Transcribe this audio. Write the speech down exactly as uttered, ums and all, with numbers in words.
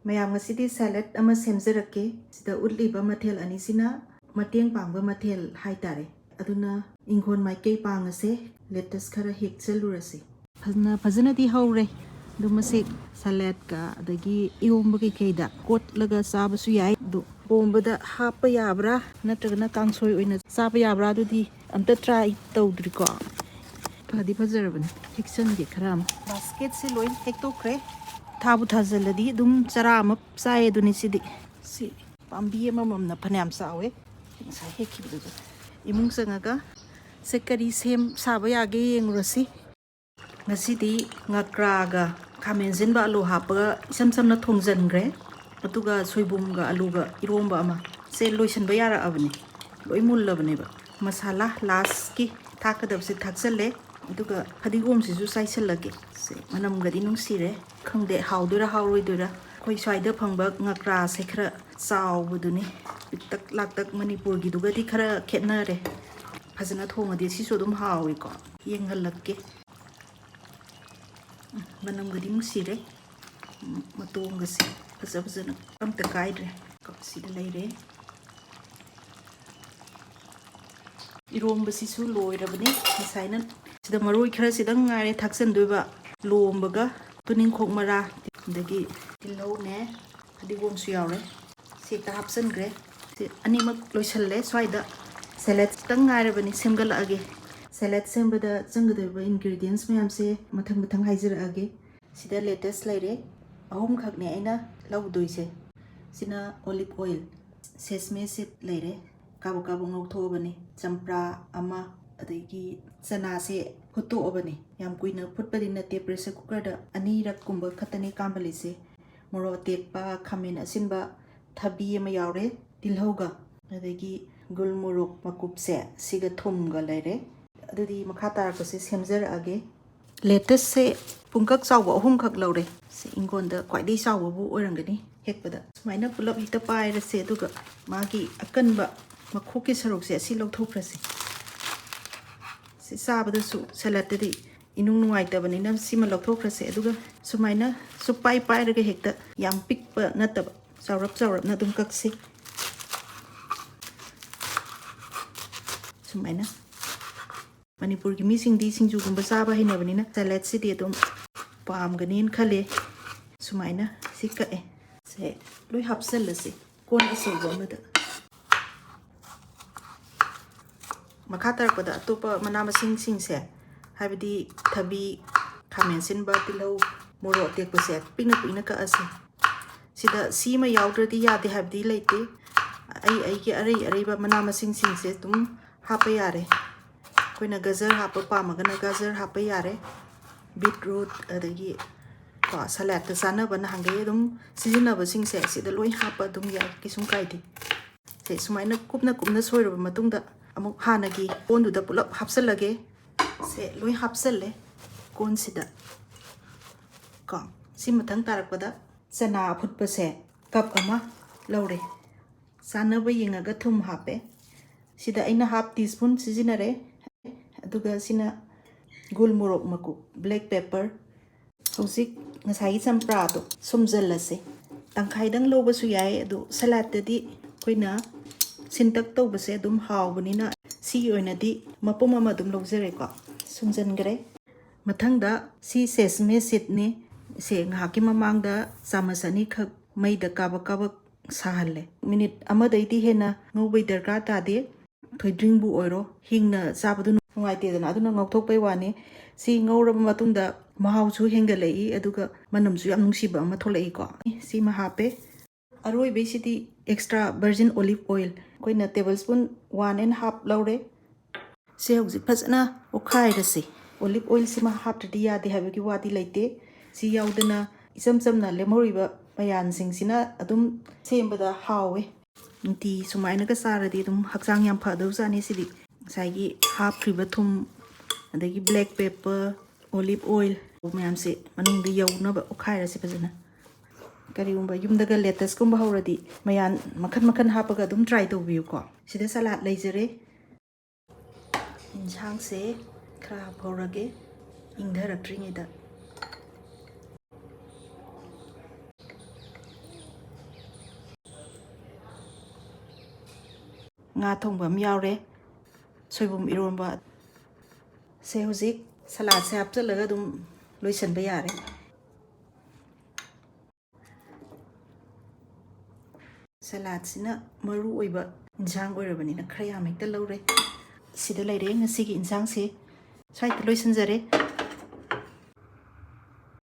ꯃꯌꯥꯝ, ꯉꯁꯤꯗꯤ ꯁꯦꯂꯦꯗ ꯑꯃ ꯁꯦꯝꯖꯔꯛꯀꯦ꯫ ꯁꯤꯗ ꯎꯠꯂꯤꯕ ꯃꯊꯦꯜ ꯑꯅꯤꯁꯤꯅ ꯃꯇꯦꯡ ꯄꯥꯡꯕ ꯃꯊꯦꯜ ꯍꯥꯏꯇꯥꯔꯦ꯫ ꯑꯗꯨꯅ ꯏꯪꯈꯣꯜ ꯃꯥꯏꯀꯩ ꯄꯥꯡꯉꯁꯦ꯫ ꯂꯦꯇꯁ ꯈꯔ ꯍꯦꯛꯆꯜꯂꯨꯔꯁꯤ꯫ ꯐꯖꯅ, ꯐꯖꯅꯗꯤ ꯍꯧꯔꯦ꯫ ꯑꯗꯨ ꯃꯁꯤ ꯁꯂꯥꯗꯀ ꯑꯗꯒꯤ ꯏꯔꯣꯝꯕ ꯀꯩꯀꯩꯗ ꯀꯣꯠꯂꯒ ꯆꯥꯕꯁꯨ ꯌꯥꯏ꯫ ꯑꯗꯨ ꯏꯔꯣꯝꯕꯗ ꯍꯥꯞꯄ ꯌꯥꯕ꯭ꯔꯥ ꯅꯠꯇ꯭ꯔꯒꯅ ꯀꯥꯡꯁꯣꯏ ꯑꯣꯏꯅ ꯆꯥꯕ ꯌꯥꯕ꯭ꯔꯥ, ꯑꯗꯨꯗꯤ ꯑꯝꯇ ꯇ꯭ꯔꯥꯏ ꯇꯧꯗ꯭ꯔꯤꯀꯣ꯫ ꯐꯗꯤ ꯐꯖꯔꯕꯅꯤ꯫ ꯍꯦꯛꯆꯟꯒꯦ ꯈꯔ ꯑꯃ꯫ ꯕꯥꯁꯀꯦꯠꯁꯦ ꯂꯣꯏ ꯍꯦꯛꯇꯣꯛꯈ꯭ꯔꯦ꯫ ꯊꯥꯕꯨ ꯊꯥꯖꯜꯂꯗꯤ ꯑꯗꯨꯝ ꯆꯔꯥ ꯑꯃ ꯆꯥꯏ ꯑꯗꯨꯅꯤ ꯁꯤꯗꯤ꯫ ꯁꯤ ꯄꯥꯝꯕꯤ ꯑꯃꯃꯝꯅ ꯐꯅꯌꯥꯝ ꯆꯥꯎꯋꯦ ꯉꯁꯥꯏ ꯍꯦꯛꯈꯤꯕꯗꯨꯗ꯫ ꯏꯃꯨꯡ ꯆꯪꯉꯒ ꯁꯦ ꯀꯔꯤ ꯁꯦꯝ ꯁꯥꯕ ꯌꯥꯒꯦ ꯌꯦꯡꯉꯨꯔꯁꯤ꯫ ꯉꯁꯤꯗꯤ ꯉꯀ꯭ꯔꯥꯒ ꯈꯥꯃꯦꯟ ꯑꯁꯤꯟꯕ ꯑꯂꯨ ꯍꯥꯞꯄꯒ ꯏꯁꯝ ꯁꯝꯅ ꯊꯣꯡꯖꯟꯈ꯭ꯔꯦ꯫ ꯑꯗꯨꯒ ꯁꯣꯏꯕꯨꯝꯒ ꯑꯂꯨꯒ ꯏꯔꯣꯝꯕ ꯑꯃ꯫ ꯁꯦ ꯂꯣꯏꯁꯤꯟꯕ ꯌꯥꯔꯛꯑꯕꯅꯤ꯫ ꯂꯣꯏ ꯃꯨꯜꯂꯕꯅꯦꯕ꯫ ꯃꯁꯥꯂꯥ ꯂꯥꯁꯀꯤ ꯊꯥꯛꯀꯗꯕꯁꯦ ꯊꯥꯛꯆꯜꯂꯦ꯫ ꯑꯗꯨꯒ ꯐꯗꯤꯒꯣꯝꯁꯤꯁꯨ ꯆꯥꯏꯁꯤꯜꯂꯒꯦ꯫ ꯁꯦ ꯃꯅꯝꯒꯗꯤ ꯅꯨꯡꯁꯤꯔꯦ꯫ ꯈꯪꯗꯦ ꯍꯥꯎꯗꯣꯏꯔꯥ ꯍꯥꯎꯔꯣꯏꯗꯣꯏꯔꯥ꯫ ꯑꯩꯈꯣꯏ ꯁ꯭ꯋꯥꯏꯗ ꯐꯪꯕ ꯉꯀ꯭ꯔꯥꯁꯦ ꯈꯔ ꯆꯥꯎꯕꯗꯨꯅꯤ꯫ ꯄꯤꯛꯇꯛ ꯂꯥꯛꯇꯛ ꯃꯅꯤꯄꯨꯔꯒꯤꯗꯨꯒꯗꯤ ꯈꯔ ꯈꯦꯠꯅꯔꯦ꯫ ꯐꯖꯅ ꯊꯣꯡꯉꯗꯤ ꯁꯤꯁꯨ ꯑꯗꯨꯝ ꯍꯥꯎꯋꯤꯀꯣ꯫ ꯌꯦꯡꯍꯜꯂꯛꯀꯦ꯫ ꯎꯝ, ꯃꯅꯝꯒꯗꯤ ꯅꯨꯡꯁꯤꯔꯦ꯫ ꯎꯝ, ꯃꯇꯣꯡꯒꯁꯦ ꯐꯖ ꯐꯖꯅ ꯑꯝꯇ ꯀꯥꯏꯗ꯭ꯔꯦ꯫ ꯀꯞꯁꯤꯗ ꯂꯩꯔꯦ꯫ ꯏꯔꯣꯝꯕꯁꯤꯁꯨ ꯂꯣꯏꯔꯕꯅꯤ꯫ ꯉꯁꯥꯏꯅ ꯁꯤꯗ ꯃꯔꯣꯏ ꯈꯔ ꯁꯤꯗꯪ ꯉꯥꯏꯔꯦ ꯊꯥꯛꯆꯟꯗꯣꯏꯕ꯫ ꯂꯣꯝꯕꯒ ꯇꯨꯅꯤꯡꯈꯣꯛ ꯃꯔꯥ, ꯑꯗꯒꯤ ꯇꯤꯜꯍꯧꯅꯦ, ꯐꯗꯤꯒꯣꯝꯁꯨ ꯌꯥꯎꯔꯦ꯫ ꯁꯤ ꯍꯦꯛꯇ ꯍꯥꯞꯆꯤꯟꯈ꯭ꯔꯦ꯫ ꯁꯤ ꯑꯅꯤꯃꯛ ꯂꯣꯏꯁꯜꯂꯦ꯫ ꯁ꯭ꯋꯥꯏꯗ ꯁꯦꯂꯦꯗ ꯈꯤꯇꯪ ꯉꯥꯏꯔꯕꯅꯤ, ꯁꯦꯝꯒꯠꯂꯛꯑꯒꯦ꯫ ꯁꯦꯂꯦꯗ ꯁꯦꯝꯕꯗ ꯆꯪꯒꯗꯧꯔꯤꯕ ꯏꯟꯒ꯭ꯔꯤꯗꯤꯌꯦꯟꯁ ꯃꯌꯥꯝꯁꯦ ꯃꯊꯪ ꯃꯊꯪ ꯍꯥꯏꯖꯔꯛꯑꯒꯦ꯫ ꯁꯤꯗ ꯂꯦꯇꯁ ꯂꯩꯔꯦ, ꯑꯍꯨꯝꯈꯛꯅꯦ ꯑꯩꯅ ꯂꯧꯗꯣꯏꯁꯦ꯫ ꯁꯤꯅ ꯑꯣꯂꯤꯚ ꯑꯣꯏꯜ, ꯁꯦꯁꯃꯦ ꯁꯤꯗ ꯂꯩꯔꯦ, ꯀꯥꯕꯛ ꯀꯥꯕꯛ ꯉꯧꯊꯣꯛꯑꯕꯅꯤ꯫ ꯆꯝꯄ꯭ꯔꯥ ꯑꯃ, ꯑꯗꯒꯤ ꯆꯅꯥꯁꯦ ꯐꯨꯠꯇꯣꯛꯑꯕꯅꯤ꯫ ꯌꯥꯝ ꯀꯨꯏꯅ ꯐꯨꯠꯄꯗꯤ ꯅꯠꯇꯦ, ꯄ꯭ꯔꯦꯁꯔ ꯀꯨꯀꯔꯗ ꯑꯅꯤꯔꯛ ꯀꯨꯝꯕ ꯈꯛꯇꯅꯤ ꯀꯥꯝꯍꯜꯂꯤꯁꯦ꯫ ꯃꯣꯔꯣꯛ ꯑꯇꯦꯛꯄ, ꯈꯥꯃꯦꯟ ꯑꯁꯤꯟꯕ, ꯊꯕꯤ ꯑꯃ ꯌꯥꯎꯔꯦ, ꯇꯤꯜꯍꯧꯒ, ꯑꯗꯒꯤ ꯒꯨꯜ ꯃꯣꯔꯣꯛ ꯃꯀꯨꯞꯁꯦ ꯁꯤꯒ ꯊꯨꯝꯒ ꯂꯩꯔꯦ꯫ ꯑꯗꯨꯗꯤ ꯃꯈꯥ ꯇꯥꯔꯛꯄꯁꯦ ꯁꯦꯝꯖꯔꯛꯑꯒꯦ꯫ ꯂꯦꯇꯁꯁꯦ ꯄꯨꯡꯀꯛ ꯆꯥꯎꯕ ꯑꯍꯨꯝꯈꯛ ꯂꯧꯔꯦ꯫ ꯁꯤ ꯏꯪꯈꯣꯜꯗ ꯈ꯭ꯋꯥꯏꯗꯒꯤ ꯆꯥꯎꯕꯕꯨ ꯑꯣꯏꯔꯝꯒꯅꯤ ꯍꯦꯛꯄꯗ꯫ ꯁꯨꯃꯥꯏꯅ ꯄꯨꯂꯞ ꯍꯦꯛꯇ ꯄꯥꯏꯔꯁꯦ, ꯑꯗꯨꯒ ꯃꯥꯒꯤ ꯑꯀꯟꯕ ꯃꯈꯣꯛꯀꯤ ꯁꯔꯨꯛꯁꯦ ꯑꯁꯤ ꯂꯧꯊꯣꯛꯈ꯭ꯔꯁꯦ꯫ ꯁꯤ ꯆꯥꯕꯗꯁꯨ ꯁꯦꯂꯠꯇꯗꯤ ꯏꯅꯨꯡ ꯅꯨꯡꯉꯥꯏꯇꯕꯅꯤꯅ ꯁꯤꯃ ꯂꯧꯊꯣꯛꯈ꯭ꯔꯁꯦ꯫ ꯑꯗꯨꯒ ꯁꯨꯃꯥꯏꯅ ꯁꯨꯞꯄꯥꯏ ꯄꯥꯏꯔꯒ ꯍꯦꯛꯇ, ꯌꯥꯝ ꯄꯤꯛꯄ ꯅꯠꯇꯕ, ꯆꯥꯎꯔꯞ ꯆꯥꯎꯔꯞꯅ ꯑꯗꯨꯝ ꯀꯛꯁꯤ꯫ ꯁꯨꯃꯥꯏꯅ꯫ ꯃꯅꯤꯄꯨꯔꯒꯤ ꯃꯤꯁꯤꯡꯗꯤ ꯁꯤꯡꯖꯨꯒꯨꯝꯕ ꯆꯥꯕ ꯍꯩꯅꯕꯅꯤꯅ ꯁꯦꯂꯦꯠꯁꯤꯗꯤ ꯑꯗꯨꯝ ꯄꯥꯝꯒꯅꯤꯅ ꯈꯜꯂꯦ꯫ ꯁꯨꯃꯥꯏꯅ ꯁꯤ ꯀꯛꯑꯦ꯫ ꯁꯦ ꯂꯣꯏ ꯍꯥꯞꯆꯜꯂꯁꯤ ꯀꯣꯟ ꯑꯆꯧꯕ ꯑꯃꯗ꯫ ꯃꯈꯥ ꯇꯥꯔꯛꯄꯗ ꯑꯇꯣꯞꯄ ꯃꯅꯥ ꯃꯁꯤꯡꯁꯤꯡꯁꯦ, ꯍꯥꯏꯕꯗꯤ ꯊꯕꯤ, ꯈꯥꯃꯦꯟ ꯑꯁꯤꯟꯕ, ꯇꯤꯜꯍꯧ, ꯃꯣꯔꯣꯛ ꯑꯇꯦꯛꯄꯁꯦ ꯄꯤꯛꯅ ꯄꯤꯛꯅ ꯀꯛꯑꯁꯤ꯫ ꯁꯤꯗ ꯁꯤꯃ ꯌꯥꯎꯗ꯭ꯔꯗꯤ ꯌꯥꯗꯦ ꯍꯥꯏꯕꯗꯤ ꯂꯩꯇꯦ꯫ ꯑꯩ ꯑꯩꯒꯤ ꯑꯔꯩ ꯑꯔꯩꯕ ꯃꯅꯥ ꯃꯁꯤꯡꯁꯤꯡꯁꯦ ꯑꯗꯨꯝ ꯍꯥꯞꯄ ꯌꯥꯔꯦ꯫ ꯑꯩꯈꯣꯏꯅ ꯒꯖꯔ ꯍꯥꯞꯄ ꯄꯥꯝꯃꯒꯅ ꯒꯖꯔ ꯍꯥꯞꯄ ꯌꯥꯔꯦ꯫ ꯕꯤꯠꯔꯨꯠ, ꯑꯗꯒꯤ ꯀꯣ, ꯁꯂꯥꯗꯇ ꯆꯥꯅꯕ ꯅꯍꯥꯟꯈꯩ ꯑꯗꯨꯝ ꯁꯤꯖꯤꯟꯅꯕꯁꯤꯡꯁꯦ ꯁꯤꯗ ꯂꯣꯏ ꯍꯥꯞꯄ ꯑꯗꯨꯝ ꯌꯥꯏ, ꯀꯩꯁꯨꯝ ꯀꯥꯏꯗꯦ꯫ ꯁꯦ ꯁꯨꯃꯥꯏꯅ ꯀꯨꯞꯅ ꯀꯨꯞꯅ ꯁꯣꯏꯔꯕ ꯃꯇꯨꯡꯗ ꯑꯃꯨꯛ ꯍꯥꯟꯅꯒꯤ ꯀꯣꯟꯗꯨꯗ ꯄꯨꯂꯞ ꯍꯥꯞꯆꯜꯂꯒꯦ꯫ ꯁꯦ ꯂꯣꯏ ꯍꯥꯞꯆꯜꯂꯦ ꯀꯣꯟꯁꯤꯗ꯫ ꯀꯣ, ꯁꯤ ꯃꯊꯪ ꯇꯥꯔꯛꯄꯗ ꯆꯅꯥ ꯑꯐꯨꯠꯄꯁꯦ ꯀꯞ ꯑꯃ ꯂꯧꯔꯦ꯫ ꯆꯥꯅꯕ ꯌꯦꯡꯉꯒ ꯊꯨꯝ ꯍꯥꯞꯄꯦ꯫ ꯁꯤꯗ ꯑꯩꯅ half teaspoon ꯁꯤꯖꯤꯟꯅꯔꯦ꯫ ꯑꯗꯨꯒ ꯁꯤꯅ ꯒꯨꯜ ꯃꯣꯔꯣꯛ ꯃꯀꯨꯞ, black pepper꯫ ꯍꯧꯖꯤꯛ ꯉꯁꯥꯏꯒꯤ ꯆꯝꯄ꯭ꯔꯥꯗꯣ ꯁꯨꯝꯖꯜꯂꯁꯦ꯫ ꯇꯪꯈꯥꯏꯗꯪ ꯂꯧꯕꯁꯨ ꯌꯥꯏ, ꯑꯗꯣ ꯁꯂꯥꯗꯇꯗꯤ ꯑꯩꯈꯣꯏꯅ ꯁꯤꯟꯇꯛ ꯇꯧꯕꯁꯦ ꯑꯗꯨꯝ ꯍꯥꯎꯕꯅꯤꯅ ꯁꯤꯒꯤ ꯑꯣꯏꯅꯗꯤ ꯃꯄꯨꯝ ꯑꯃ ꯑꯗꯨꯝ ꯂꯧꯖꯔꯦꯀꯣ꯫ ꯁꯨꯝꯖꯟꯈ꯭ꯔꯦ꯫ ꯃꯊꯪꯗ ꯁꯤ sesame seedꯅꯤ꯫ ꯁꯦ ꯉꯥꯏꯍꯥꯛꯀꯤ ꯃꯃꯥꯡꯗ ꯆꯥꯃꯁ ꯑꯅꯤꯈꯛ ꯃꯩꯗ ꯀꯥꯕꯛ ꯀꯥꯕꯛ ꯁꯥꯍꯜꯂꯦ꯫ ꯃꯤꯅꯤꯠ ꯑꯃꯗꯩꯗꯤ ꯍꯦꯟꯅ ꯉꯧꯕꯩ ꯗꯔꯀꯥꯔ ꯇꯥꯗꯦ꯫ ꯊꯣꯏꯗ꯭ꯔꯤꯡꯕꯨ ꯑꯣꯏꯔꯣ, ꯍꯤꯡꯅ ꯆꯥꯕꯗꯨ ꯅꯨꯡꯉꯥꯏꯇꯦꯗꯅ, ꯑꯗꯨꯅ ꯉꯧꯊꯣꯛꯄꯩ ꯋꯥꯅꯤ꯫ ꯁꯤ ꯉꯧꯔꯕ ꯃꯇꯨꯡꯗ ꯃꯍꯥꯎꯁꯨ ꯍꯦꯟꯒꯠꯂꯛꯏ, ꯑꯗꯨꯒ ꯃꯅꯝꯁꯨ ꯌꯥꯝ ꯅꯨꯡꯁꯤꯕ ꯑꯃ ꯊꯣꯛꯂꯛꯏꯀꯣ꯫ ꯁꯤꯃ ꯍꯥꯞꯄꯦ꯫ ꯑꯔꯣꯏꯕꯩꯁꯤꯗꯤ extra virgin olive oil ꯑꯩꯈꯣꯏꯅ table spoon one and half ꯂꯧꯔꯦ꯫ ꯁꯤ ꯍꯧꯖꯤꯛ ꯐꯖꯅ ꯑꯣꯠꯈꯥꯏꯔꯁꯤ꯫ Olive oilꯁꯤꯃ ꯍꯥꯞꯇ꯭ꯔꯗꯤ ꯌꯥꯗꯦ ꯍꯥꯏꯕꯒꯤ ꯋꯥꯗꯤ ꯂꯩꯇꯦ꯫ ꯁꯤ ꯌꯥꯎꯗꯅ ꯏꯆꯝ ꯆꯝꯅ ꯂꯦꯝꯍꯧꯔꯤꯕ ꯃꯌꯥꯟꯁꯤꯡꯁꯤꯅ ꯑꯗꯨꯝ ꯁꯦꯝꯕꯗ ꯍꯥꯎꯋꯦ꯫ ꯅꯨꯡꯇꯤ ꯁꯨꯃꯥꯏꯅꯒ ꯆꯥꯔꯗꯤ ꯑꯗꯨꯝ ꯍꯛꯆꯥꯡ ꯌꯥꯝ ꯐꯗꯧꯖꯥꯠꯅꯤ꯫ ꯁꯤꯗꯤ ꯉꯁꯥꯏꯒꯤ ꯍꯥꯞꯈ꯭ꯔꯤꯕ ꯊꯨꯝ, ꯑꯗꯒꯤ black pepper, olive oil ꯃꯌꯥꯝꯁꯦ ꯃꯅꯨꯡꯗ ꯌꯧꯅꯕ ꯑꯣꯠꯈꯥꯏꯔꯁꯤ ꯐꯖꯅ꯫ ꯀꯔꯤꯒꯨꯝꯕ ꯌꯨꯝꯗꯒ lettuceꯀꯨꯝꯕ ꯍꯧꯔꯗꯤ ꯃꯌꯥꯟ ꯃꯈꯟ ꯃꯈꯟ ꯍꯥꯞꯄꯒ ꯑꯗꯨꯝ try ꯇꯧꯕꯤꯌꯨꯀꯣ꯫ ꯁꯤꯗ salad ꯂꯩꯖꯔꯦ꯫ ꯌꯦꯟꯁꯥꯡꯁꯦ ꯈꯔ ꯍꯥꯞꯍꯧꯔꯒꯦ꯫ ꯏꯪꯊꯔꯛꯇ꯭ꯔꯤꯉꯩꯗ꯫ ꯉꯥ ꯊꯣꯡꯕ ꯑꯃ ꯌꯥꯎꯔꯦ, ꯁꯣꯏꯕꯨꯝ ꯏꯔꯣꯝꯕ꯫ ꯁꯦ, ꯍꯧꯖꯤꯛ ꯁꯂꯥꯠꯁꯦ ꯍꯥꯞꯆꯤꯜꯂꯒ ꯑꯗꯨꯝ ꯂꯣꯏꯁꯤꯟꯕ ꯌꯥꯔꯦ꯫ ꯁꯂꯥꯠꯁꯤꯅ ꯃꯔꯨ ꯑꯣꯏꯕ ꯏꯟꯁꯥꯡ ꯑꯣꯏꯔꯕꯅꯤꯅ ꯈꯔ ꯌꯥꯝ ꯍꯦꯛꯇ ꯂꯧꯔꯦ꯫ ꯁꯤꯗ ꯂꯩꯔꯦ ꯉꯁꯤꯒꯤ ꯏꯟꯁꯥꯡꯁꯦ꯫ ꯁ꯭ꯋꯥꯏꯗ ꯂꯣꯏꯁꯤꯟꯖꯔꯦ꯫